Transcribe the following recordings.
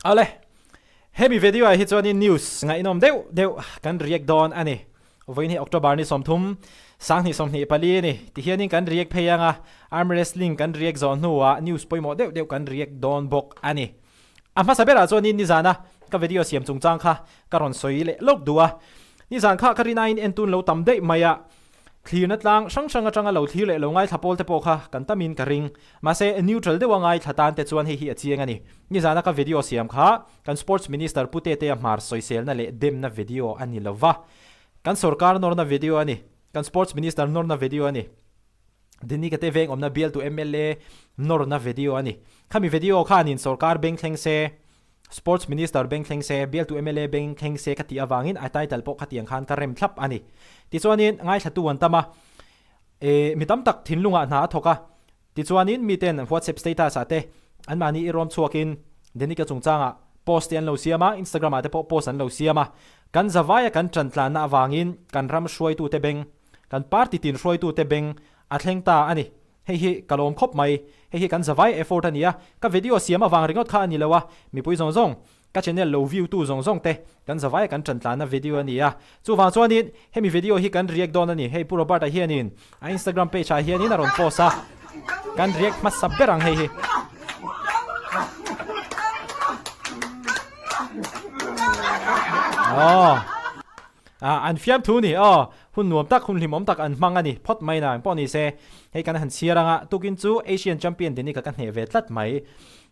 Awle, hemi video ah hi chuanin news ngaihnawm deuh deuh kan react dawn a ni. Vawiin hi October ni 30, 2024 a ni. Tihianin kan react phei ang a, arm wrestling kan react zawh hnuah news pawimawh deuh deuh kan react dawn bawk a ni. A hmasa berah chuanin nizana ka video siam chungchang kha ka rawn sawi leh lawk duh a. Nizan kha ka rinaiin entun lo tam daih mai a, Thlirna tlang hrang hrang atanga lo thlir leh lo ngaithla pawl te pawh kha kan tamin ka ring. Mahse, neutral deuha ngaithla tan te chuan hei hi a chiang a ni. Nizana ka video siam kha kan Sports Minister Pu Tetea hmar sawiselna leh demna video a ni lova. Kan sorkar nawrna video a ni. Kan Sports Minister nawrna video a ni. Dini ka te veng awmna bialtu mla nawrna video a ni. Khami video khanin sorkar beng thleng se. Sports Minister beng thleng se, bialtu mla beng thleng se ka tih avangin a title pawh khatiang khan ka rem thlap a ni. Tichuanin ngaithlatu an tam a, e mi tam tak thinlungah hna a thawk a, tichuanin miten WhatsApp status ah te anmahni i rawm chhuakin Denika chungchangah post te an lo siam a, Instagram ah te pawh post an lo siam a. Kan zavaia kan ṭan tlanna avangin kan ram hruaitute beng, kan party tin hruaitute beng a thleng ta a ni. Hei hi ka lawm khawp mai. Hei hi kan zavai effort a ni a, ka video siam avang ringawt kha a ni lo a, mipui zawng zawng, ka channel lo view tu zawng zawng te kan zavai kan ṭan tlanna video a ni a. Chuvang chuanin hemi video hi kan react dawn a ni. Hei Pu Robert-a hianin a Instagram page ah hianin a rawn post a, kan react hmasa ber ang hei hi. Aww. Ah, an fiamthu ni aw, hun nuam tak, hun hlimawm tak an hmang a ni phawt mai na, engpawh ni se, hei kan han chhiar anga, tukin chu Asian Champion Denika ka hneh ve tlat mai.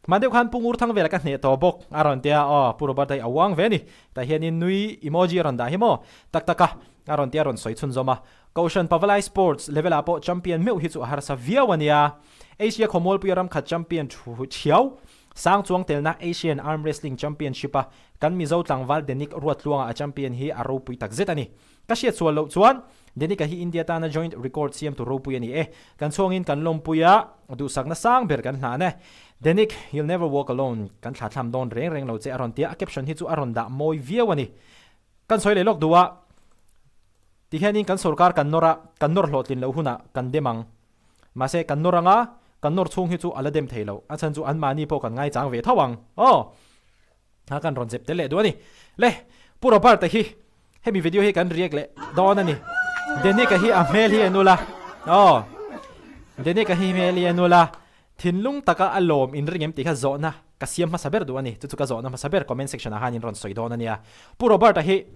Hman deuh khan Pu Ngurthang vela ka hneh tawh bawk a rawn tia aw, Pu Robert hei a uang ve a ni, tah hianin nui emoji a rawn dah hi maw, tak tak a, a rawn tia a rawn sawi chhunzawm a. Kohhran Pavalai Sports level ah pawh champion meuh hi chu a harsa viau a nia, Asia khawmualpuia ram khat champion thu thiau Sang chuang telna Asian Arm Wrestling Championship a kan Mizo tlangval Denic Ruattluanga a champion hi a ropui tak zet a ni. Ka hriat sual loh chuan Denic-a hi India tana joint record siamtu ropui a ni e. Kan chhuangin kan lawmpui a, duhsakna sang ber kan hlan e. Denic, you'll never walk alone, kan thlathlam dawn reng reng lo che a rawn tia, a caption hi chu a rawn dah mawi viau a ni. Kan sawi leh lawk duh a, tihianin kan sorkar kan nawr a, kan nawr hlawhtlin loh hunah kan dem ang. Mahse, kan nawr anga, kan nawr chhung hi chu a la dem thei lo. A chhan chu anmahni pawh kan ngaichang ve tho ang. Aw! A kan rawn zep tel leh duh a ni. Le, Pu Robert-a hi hemi video hi kan react leh dawn a ni. Denic-a hi a hmel hi a nul a. Aw! Denic-a hi hmel hi a nul a. Thinlung taka a lawm inring em tih kha zawhna ka siam hmasa ber duh a ni. Chu chu ka zawhna hmasa ber comment section ah khan in rawn sawi dawn a nia. Pu Robert-a hi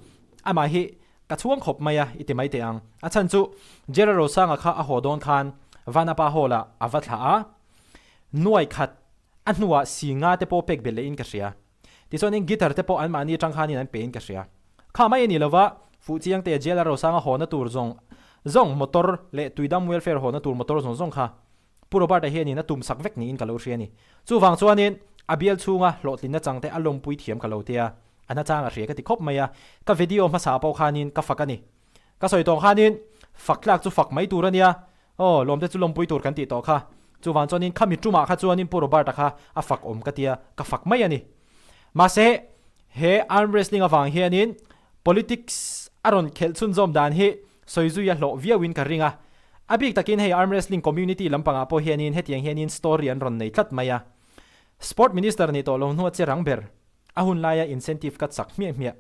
amah hi Ka chhuang khawp mai a, i ti mai teh ang. A chhan chu Gerald Rosanga kha a haw dawn khan Vanapa Hall ah a va thlah a, nuai khat a hnuah si nga te pawh pek belh lehin ka hria. Tichuanin guitar te pawh anmahni atang khanin an pein ka hria. Kha mai a ni lova, Fuhchiang te Gerald Rosanga hawna tur zawng zawng motor leh Tuidam Welfare hawna tur motor zawng zawng kha Pu Robert-a hianin a tum sak vek niin ka lo hria a ni. Chuvang chuanin a bial chhunga hlawhtlinna changte a lawmpui thiam ka lo tia, a nachang a hria ka ti khawp mai a, ka video hmasa pawh khanin ka fak a ni. Ka sawi tawng khanin fak tlak chu fak mai tur a nia, aw lawmte chu lawmpui tur kan tih tawh kha. Chuvang chuanin khami tumah kha chuanin Pu Robert-a kha a fak awm ka tia, ka fak mai a ni. Mahse, he arm wrestling avang hianin politics a rawn khelh chhunzawm dan hi sawi zui a hlawh viauin ka ring a. A bik takin hei arm wrestling community lampangah pawh hianin hetiang hianin story an rawn nei tlat mai a. Sport minister nih tawh lo hnua che rang ber a hun laia incentive ka chak hmiah hmiah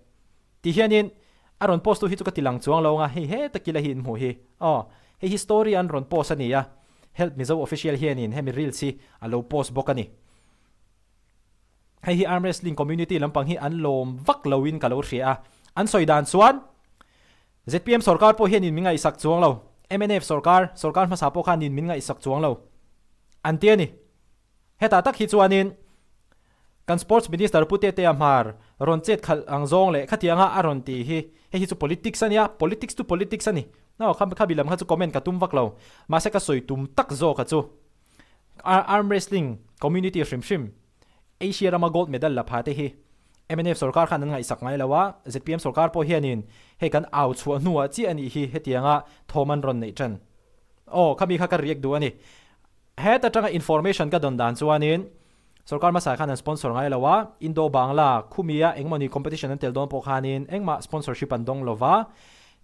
ti hianin a rawn post tu hi chu ka ti lang chuang lo anga hei heta kila hi in hmuh hi aw hei hi story an rawn post a ni a Help Mizo official hianin hemi reels hi a lo post bawk a ni. Hei hi arm wrestling community lampang hi an lawm vak loin ka lo hria a an sawi dan chuan Zpm sorkar pawh hianin min ngaihsak chuang lo. Mnf sorkar, sorkar hmasa pawh khanin min ngaihsak chuang lo. An ti a ni. Hetah tak hi chuanin kan Sports Minister Pu Tetea Hmar rawn chet khalh ang zawng leh khatianga a rawn ti hi, hei hi chu politics a nia, politics chu politics a ni. Aw, kha kha bilam kha chu comment ka tum vak lo. Mahse ka sawi tum tak zawk a chu. Arm wrestling community hrim hrim Asia rama gold medal la pha te hi mnf sorkar khan an ngaihsak ngai lo a, zpm sorkar pawh hianin hei kan au chhuah hnuah chiah a nih hi hetianga thawm an rawn neih tan. Aw, khami kha ka react duh a ni. Heta tanga information ka dawn dan chuanin sorkar hmasa khan an sponsor ngai lo a, Indo Bangla khumia engmawni competition an tel dawn pawh khanin engmah sponsorship an dawng lo va,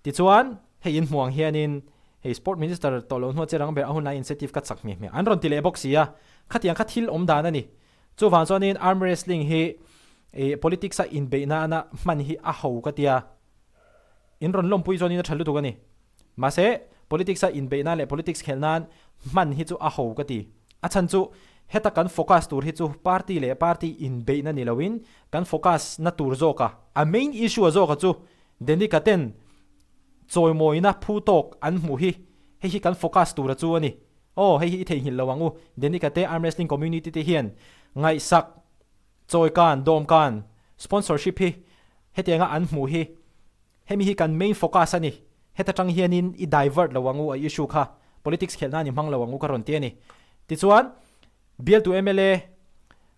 tichuan hei inhmuh ang hianin hei sport minister tawh loh hnua che rang ber a hunlai incentive ka chak hmiah hmiah an rawn ti leh bawk si a, khatiang kha thil awm dan a ni. Chuvang chuanin arm wrestling hi Ih politics a inbeih nana hman hi a ho ka tia. In rawn lawmpui chuanin a tha lutuk a ni. Mahse, politics a inbeih nan leh politics khelh nan hman hi chu a ho ka ti. A chhan chu heta kan focus tur hi chu party leh party inbeihna ni loin kan focus na tur zawka a main issue a zawka chu Denika ten chawimawina phu tawk an hmuh hi hei hi kan focus tur a chu a ni. Aw hei hi i theihnghilh lo ang u. Denika te arm wrestling community te hian ngaihsak Chawikan, dawmkan, sponsorship hi hetianga an hmuh hi hemi hi kan main focus a ni. Heta tang hianin i divert lo ang u a issue kha politics khelh nan i hmang lo ang u ka rawn ti a ni. Tichuan, bialtu mla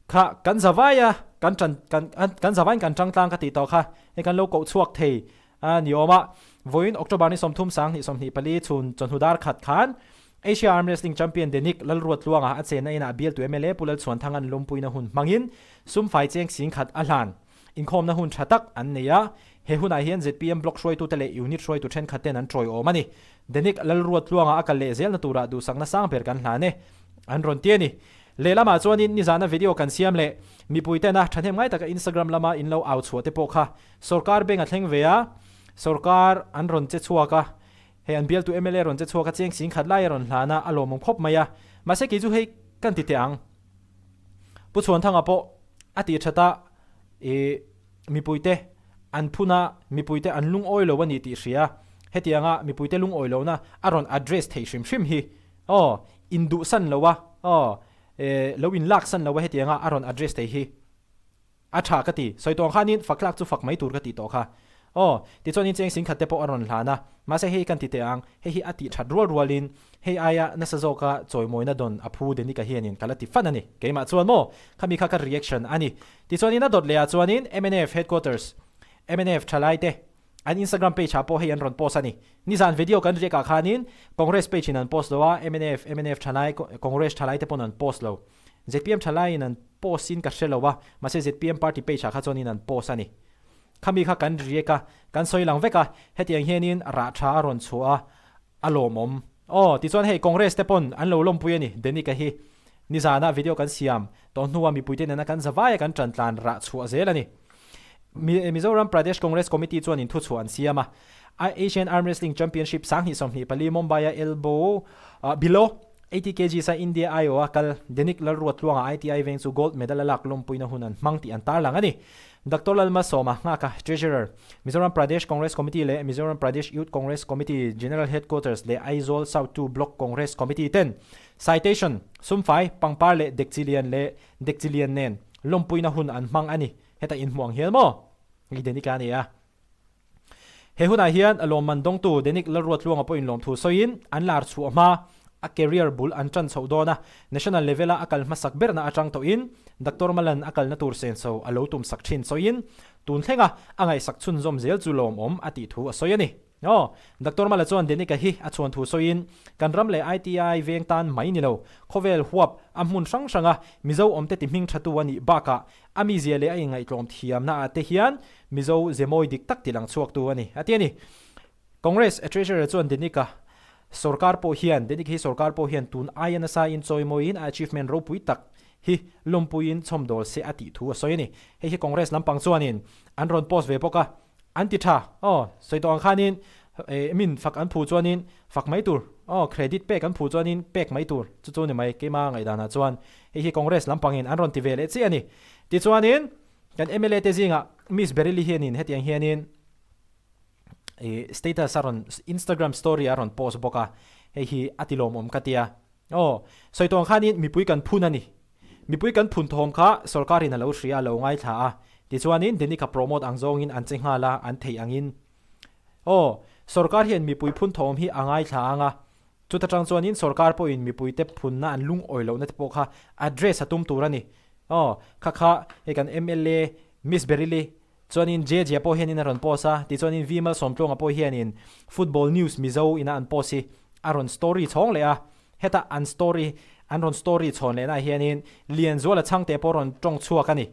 kha kan zavaia kan tan kan kan zavaiin kan tangtlang ka tih tawh kha hei kan lo koh chhuak thei A ni awm a, vawiin October ni 30 2024 chhun chawhnu dar khat khan Asia Arm Wrestling Champion Denic Lalruatluanga a chenna inah bialtu mla Pu Lalchhuanthanga'n lawmpuina hun hmangin sumfai cheng sing khat a hlan. Inkhawmna hun tha tak an nei a, he hunah hian zpm Block hruaitute leh Unit hruaitu thenkhat ten an tawiawm a ni. Denic Lalruatluanga a kal leh zelna turah duhsakna sang ber kan hlan e, an rawn ti a ni. Lehlamah chuanin nizana video kan siam leh mipui tena thahnem ngai taka Instagram lama in lo au chhuah te pawh kha Sorkar bank a thleng ve a, sorkar an rawn che chhuak a, hei an bialtu mla rawn che chhuak a, cheng sing khat lai a rawn hlan a, a lawmawm khawp mai a. Mahse kei chu hei kan ti teh ang. Pu Chhuanthanga pawh a tih that a, ih mipuite an phun a, mipuite an lungawi lo a ni tih hria, hetianga mipuite lungawi lohna a rawn address thei hrim hrim hi aw, induhsan lo a, aw, lo inlaksan lo a hetianga a rawn address thei hi. A tha ka ti. Sawi tawng khanin fak tlak chu fak mai tur ka tih tawh kha. Aw, tichuanin cheng sing khat te pawh a rawn hlan a. Mahse hei kan ti teh ang, hei hi a tih that rual rualin hei aia nasa zawka chawimawina dawn a phu Denika hianin ka la ti fan a ni. Keimah chuan maw? Khami kha ka reaction a ni. Tichuanin a dawt leh ah chuanin mnf headquarters, mnf thalai te an Instagram page ah pawh hei an rawn post a ni. Nizan video kan riak ah khanin Congress page in an post lo a, mnf, mnf thalai, Congress thalai te pawn an post lo. Zpm thalaiin an post in ka hre lo a, mahse zpm party page ah kha chuanin an post a ni. Khami kha kan riak a, kan sawi lang vek a, hetiang hianin rah tha a rawn chhuah a, a lawmawm. Aw, tichuan hei Congress te pawn an lo lawmpui a ni, Denic-a hi. Nizana video kan siam tawh hnua mipuite nena kan zavaia kan tan tlan rah chhuah zel a ni. Mizoram Pradesh Congress Committee chuanin thuchhuah an siam a, Asian Arm Wrestling Championship 2024 Mumbai-a elbow below 80 kgs a India aiawha kal Denic Lalruatluanga ITI veng chu gold medal a lak lawmpuina hun an hmang tih an tarlang a ni. Doctor Lalmasawma Nghaka, Treasurer, Mizoram Pradesh Congress Committee leh Mizoram Pradesh Youth Congress Committee General Headquarters leh Aizawl South 2 Block Congress Committee ten Citation, Sumfai, Pangpar leh Dekchilian leh Dekchilian nen lawmpuina hun an hmang a ni. Heta inhmuh ang hian maw? Hei Denic a ni a. He hunah hian lawmman dawngtu Denic Lalruatluanga pawhin lawmthu sawiin an lar chhuah hma a career bul an tan chhoh dawn a, national level-a a kal hmasak berna atang tawhin Doctor Malan a kalna tur senso a lo tumsak thin sawiin tun thlenga a ngaihsak chhunzawm zel chu lawmawm a tih thu a sawi a ni. Aw, Doctor Mala chuan Denica hi a chhuan thu sawiin, Kan ram leh ITI veng tan mai ni lo, khawvel huap a hmun hrang hranga Mizo awmte ti hming thatu a nih bakah a mizia leh a inngaihtlawm thiamna ah te hian Mizo ze mawi dik tak ti lang chhuaktu a ni, a ti a ni. Congress Treasurer chuan Denica sorkar pawh hian Denica hi sorkar pawh hian tun aia nasa in chawimawiin a achievement ropui tak hi lawmpuiin chhawmdawl se a tih thu a sawi a ni. Hei hi Congress lampang chuanin an rawn post ve bawk a. An ti tha, aw, sawi tawh ang khanin eh min fak an phu chuanin fak mai tur, aw, credit pek an phu chuanin pek mai tur, chu chu ni mai keima ngaihdanah chuan hei hi Congress lampangin an rawn ti ve leh chiah a ni. Tichuanin kan mla te zingah Miss Beryl-i hianin hetiang hianin ih status a rawn Instagram story a rawn post bawk a, hei hi a ti lawmawm ka tia. Aw, sawi tawh ang khanin mipui kan phun a ni. Mipui kan phun thawm kha sorkarin a lo hria a lo ngaithla a, tichuanin Denika promote ang zawngin an che nghal a, an theih angin. Aw, sorkar hian mipui phun thawm hi a ngaithla ang a, chuta tang chuanin sorkar pawhin mipuite phunna an lungawi lohna te pawh kha address a tum tur a ni. Aw, kha kha hei kan mla Miss Beryl-i Chuanin JJ pawh hianin a rawn post a, tichuanin V Malsawmtluanga pawh hianin Football News Mizo ina an post hi a rawn story chhawng leh a, heta an story an rawn story chhawn lehnaah hianin Lianzuala Chhangte pawh rawn tawng chhuak a ni.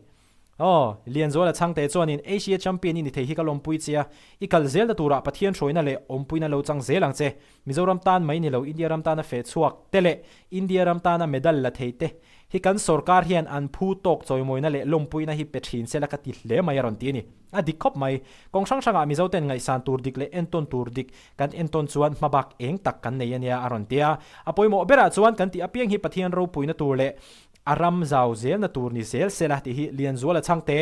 Aw, Lianzuala Chhangte chuanin Asia Champion i ni thei hi ka lawmpui che a, i kal zelna turah Pathian hruaina leh awmpuina lo chang zel ang che. Mizoram tan mai ni lo India ram tana feh chhuak te leh India ram tana medal la thei te. hi kan sorkar hian an phu tawk chawimawina leh lawmpuina hi pe thin sela ka ti hle mai a rawn ti a ni. A dik khawp mai. Kawng hrang hrangah Mizo ten ngaihsan tur dik leh entawn tur dik kan entawn chuan hmabak eng tak kan nei a nia a rawn ti a. A pawimawh berah chuan kan tih apiang hi Pathian ropuina tur leh a ram zau zelna tur ni zel sela tih hi Lianzuala chhangte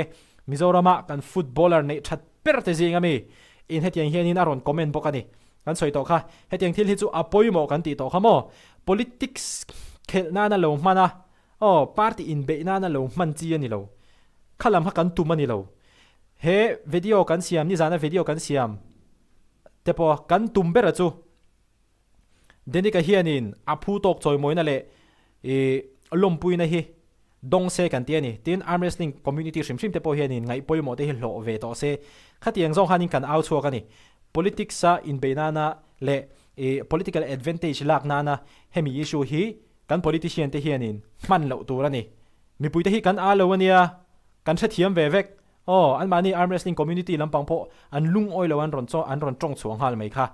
Mizorama kan footballer neih that ber te zing ami in hetiang hianin a rawn comment bawk a ni. Kan sawi tawh kha, hetiang thil hi chu a pawimawh kan tih tawh kha maw? Politics khelh nana lo hman a, aw, party inbeih nana lo hman chi a ni lo. Kha lam kha kan tum a ni lo. He video kan siam, nizana video kan siam te pawh kan tum ber a chu. Denica hianin a phu tawk chawimawina leh ih lawmpuina hi dawng se kan ti a ni. Tin, arm wrestling community hrim hrim te pawh hianin ngaih pawimawh te hi hlawh ve tawh se. Khatiang zawng khanin kan au chhuak a ni. Politics a inbeih nana leh ih political advantage lak nana hemi issue hi kan politician te hianin hman loh tur a ni. Mipuite hi kan aa lo a nia, kan hrethiam ve vek. Aw, anmahni arm wrestling community lampang pawh an lungawi lo an rawn chaw an rawn tawng chhuah nghal mai kha.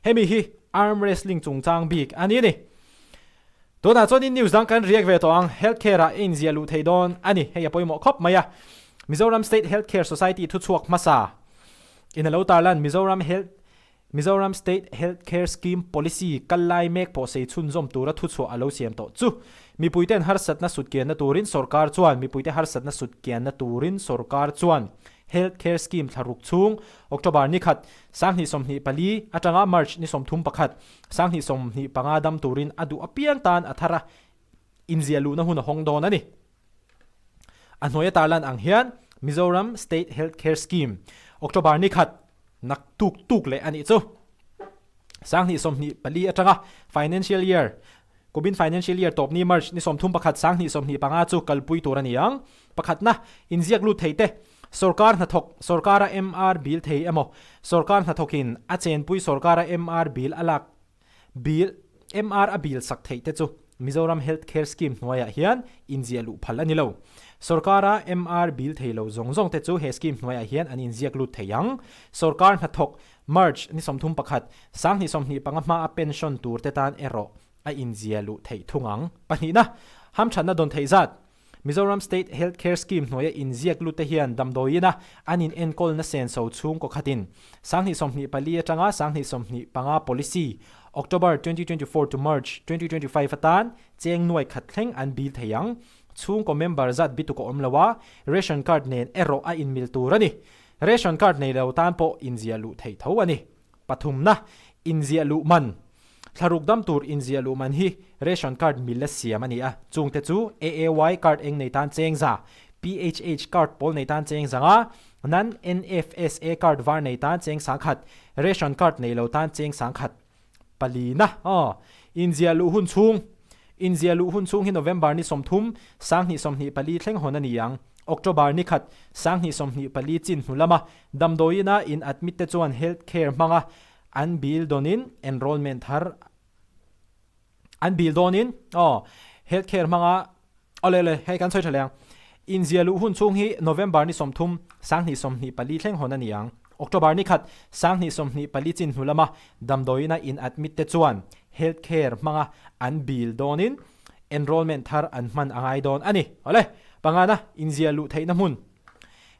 Hemi hi arm wrestling chungchang bik a ni a ni. Tunah chuanin news dang kan react ve tawh ang, health care ah inziah luh thei dawn a ni, hei a pawimawh khawp mai a. Mizoram State Health Care Society thuchhuak hmasa in a lo tarlan Mizoram Health Mizoram State Health Care Scheme Policy kal lai mek pawh sei chhunzawm tura thuchhuah a lo siam tawh chu. Mipuite'n harsatna sutkianna turin sorkar chuan Mipuite harsatna sutkianna turin sorkar chuan Health Care Scheme thla ruk chhung October ni khat, 2024 atanga March ni 31, 2025 dam turin a duh apiang tan a thar a inziah luhna hun a hawng dawn a ni. A hnuaia tarlan ang hian Mizoram State Health Care Scheme October ni khat nak tuk tuk leh a nih chu. 2024 atanga Financial Year Kumin Financial Year tawp ni March ni 31 2025 chu kalpui tur a ni ang. Pakhatna, inziak lut thei te, Sorkar hnathawk, sorkara MR bill thei emaw, sorkar hnathawkin a chenpui sorkara MR bill a lak Bill, MR a bill sak theih te chu Mizoram Health Care Scheme hnuaiah hian inziah luh phal a ni lo. Sorkara MR bill thei lo zawng zawng te chu he scheme hnuaiah hian an inziak lut thei ang. Sorkar hnathawk March ni 31, 2025 hmaa pension tur te tan erawh a inziah luh theih thung ang. Pahnihna, hamthatna dawn theih zat. Mizoram State Health Care Scheme hnuaia inziak lut te hian damdawiina an in enkawlna senso chhungkaw khatin 2024 atanga 2025 policy, October 2024 to March 2025 atan cheng nuai khat thleng an bil thei ang. Chhungkaw member zat bituk a awm lo a, ration card nen erawh a inmil tur a ni. Ration card nei lo tan pawh inziah luh theih tho a ni. Pathumna, inziah luh man. Thlaruk dam tur inziah luh man hi ration card mil a siam a ni a, chungte chu AAY card eng nei tan cheng za, PHH card pawl nei tan cheng zanga, nan NFSA card var nei tan cheng sangkhat, ration card nei lo tan cheng sangkhat. Palina, aw, inziah luh hun chhung. Inziah luh hun chhung hi November ni 30, 2024 thleng hawn a ni ang. October ni khat, 2024 chin hnu lama damdawiina in admit te chuan health care hmanga An bill dawnin enrollment thar an bill dawnin aw health care hmanga awle awle hei kan sawi tha leh ang. Inziah luh hun chhung hi November ni 30, 2024 thleng hawn a ni ang. October ni khat, 2024 chin hnu lama damdawiina in admit te chuan health care hmanga an bill dawnin enrollment thar an hman a ngai dawn a ni. Awle, pangana inziah luh theihna hmun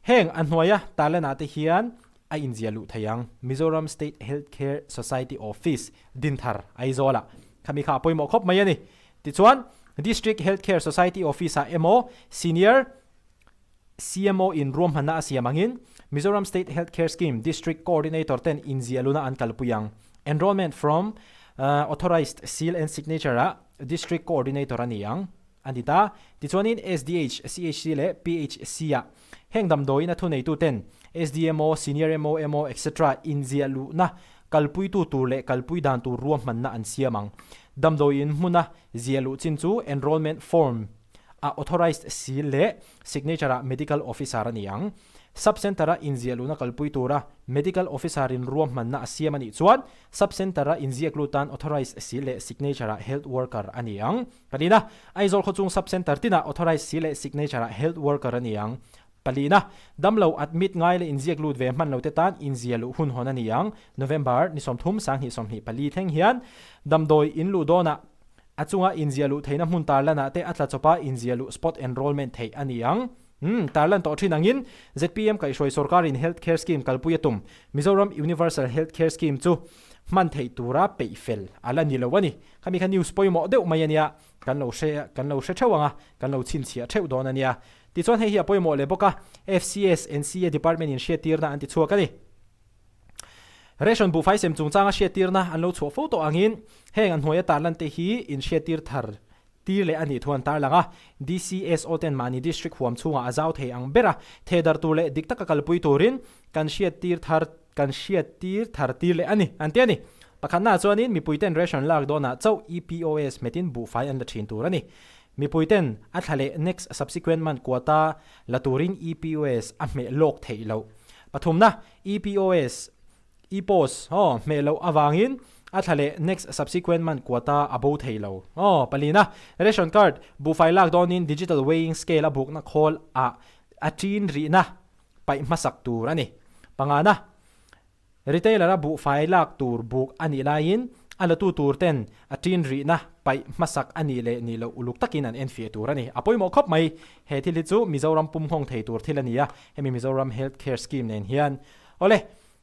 heng a hnuaia tarlanah te hian a inziah luh thei ang. Mizoram State Health Care Society Office, Dinthar, Aizawl-ah khami kha a pawimawh khawp mai a ni. Tichuan, District Health Care Society Office-ah emaw Senior CMO in ruahmanna a siam angin Mizoram State Health Care Scheme District Coordinator ten inziah luna an kalpui ang. Enrollment from Authorized Seal and Signature-ah District Coordinator a ni ang. A ni ta. Tichuanin SDH, CHC leh PHC-ah heng damdawiin a thuneituten SDMO, Senior MO, MO etc. Inziah luhna kalpuitu tur leh kalpui dan tur ruahmanna an siam ang. Damdawiin hmuna ziah luh chin chu Enrollment Form a Authorized Seal leh Signature-ah Medical Officer a ni ang. Sub-Centre-a inziah luhna kalpui tura Medical Officer-in ruahmanna a siam a nih chuan Sub-Centre-a inziak lut tan Authorized Seal leh Signature-ah Health Worker a ni ang. Palina, Aizawl khawchhung Sub-Centre tinah Authorized si leh Signature-ah Health Worker a ni ang. Palina, Damlo admit ngai leh inziak lut ve hman lote tan inzia luh hun hawn a ni ang. November ni 30, 2024 thleng hian damdawi in luh dawnah A chunga inziah luh theihna hmun tarlanah te a tla chawpa inziah luh spot enrollment theih a ni ang. Umm, tarlan tawh thin angin zpm kaihhruai sorkarin Health Care Scheme kalpui a tum. Mizoram Universal Health Care Scheme chu hman theih tura peih fel a la ni lo a ni. Khami kha news pawimawh deuh mai a nia, kan lo hre kan lo hre theuh ang a, kan lo chhinchhiah theuh dawn a nia. Tichuan hei hi a pawimawh leh bawk a, FCS, NCA Department in hriattirna an ti chhuak a ni. Ration buhfai sem chungchanga hriattirna an lo chhuah fo tawh angin heng an hnuaia tarlan te hi inhriattir thar tir leh a nih thu an tarlang a. DCSO ten mahni district huam chhungah a zau thei ang bera thehdarh tur leh dik taka kalpui turin kan hriattir thar kan hriattir thar tir leh a ni an ti a ni. Pakhatnaah chuanin mipui ten ration lak dawnah chauh EPOS hmetin buhfai an la thin tur a ni. Mipui ten a thla leh next subsequent month quota la turin EPOS a hmeh lawk theih loh. Pathumna, EPOS, EPOS, aw, hmeh loh avangin a thla leh next subsequent month quota a bo thei lo. Aw, palina, ration card buhfai lak dawnin digital weighing scale a bukna khawl ah a ṭin rihna paih hmasak tur a ni. Pangana, Retailer-a buhfai lak tur buk a nih laiin a latu tur ten a ṭin rihna paih hmasak a nih leh nih loh uluk takin an enfiah tur a ni. A pawimawh khawp mai. He thil hi chu Mizoram pum nghawng thei tur thil a ni a, hemi Mizoram Health Care Scheme nen hian. Awle,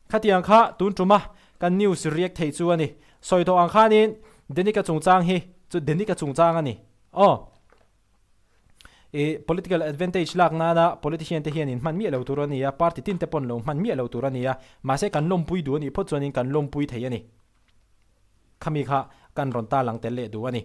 khatiang kha tun ṭuma kan news react thei chu a ni. Sawi tawh ang khanin Denica chungchang hi chu Denica chungchang a ni. Aw. I political advantage lak nana politician te hian in hman miah lo tur a ni a, party tin te pawn lo hman miah lo tur a ni a, mahse kan lawmpui duh a nih phawt chuanin kan lawmpui thei a ni. Khami kha kan rawn ta lang tel leh duh a ni.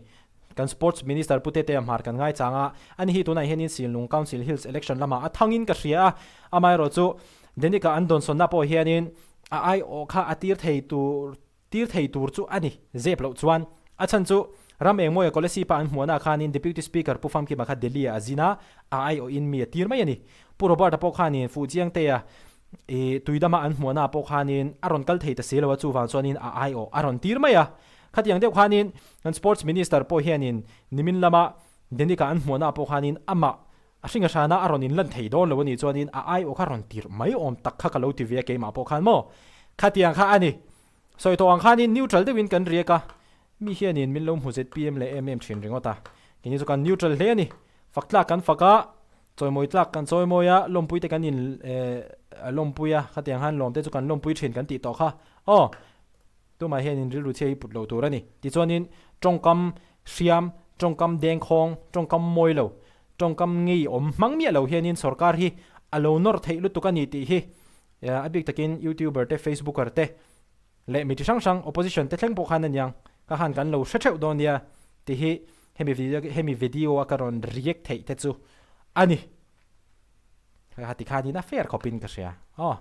Kan Sports Minister Pu Tetea Hmar kan ngaichang a, ani hi tunah hianin Silnung Council Hills election lamah a thangin ka hria a, amaherawh chu Denica an dawnsawnna pawh hianin a aiawh kha a tir thei tur Tir thei tur chu a ni, zep loh chuan. A chhan chu, ram engmawia Kolesipa an hmuahna khanin Deputy Speaker Pu Famkima kha Delhi-ah a zin a, a aiawhin mi a tir mai a ni. Pu Robert-a pawh khanin Fuhchiangtea i Tuidama an hmuahna pawh khanin a rawn kal thei ta si lo a, chuvang chuanin a aiawh a rawn tir mai a. Khatiang deuh khanin kan Sports Minister pawh hianin nimin lama Denica an hmuahna pawh khanin amah a hringa hrana a rawn inlan thei dawn lo a nih chuanin a aiawh kha rawn tir mai awm tak kha ka lo ti ve a keimah pawh khan maw. Khatiang kha a ni. Sawi tawh ang khanin neutral deuhin kan riak a, mi hianin min lo hmu zpm leh em em thin ringawt a, keini chu kan neutral hle a ni. Fak tlak kan fak a, chawimawi tlak kan chawimawi a, lawmpui te kan in lawmpui a, khatiang khan lawm te chu kan lawmpui thin kan tih tawh kha. Aw, tumah hianin rilru chhia hi put lo tur a ni. Tichuanin tawngkam hriam, tawngkam dengkhawng, tawngkam mawi lo, tawngkam ngeiawm hmang miah lo hianin sorkar hi a lo nawr theih lutuk a ni tih hi A bik takin YouTuber te, Facebooker te leh mi chi hrang hrang opposition te thleng pawh khan aniang ka khan kan lo hre theuh dawn nia tih hi hemi video hemi video a ka rawn react theih te chu a ni. Kha ti khanin a fair khawpin ka hria. Aw.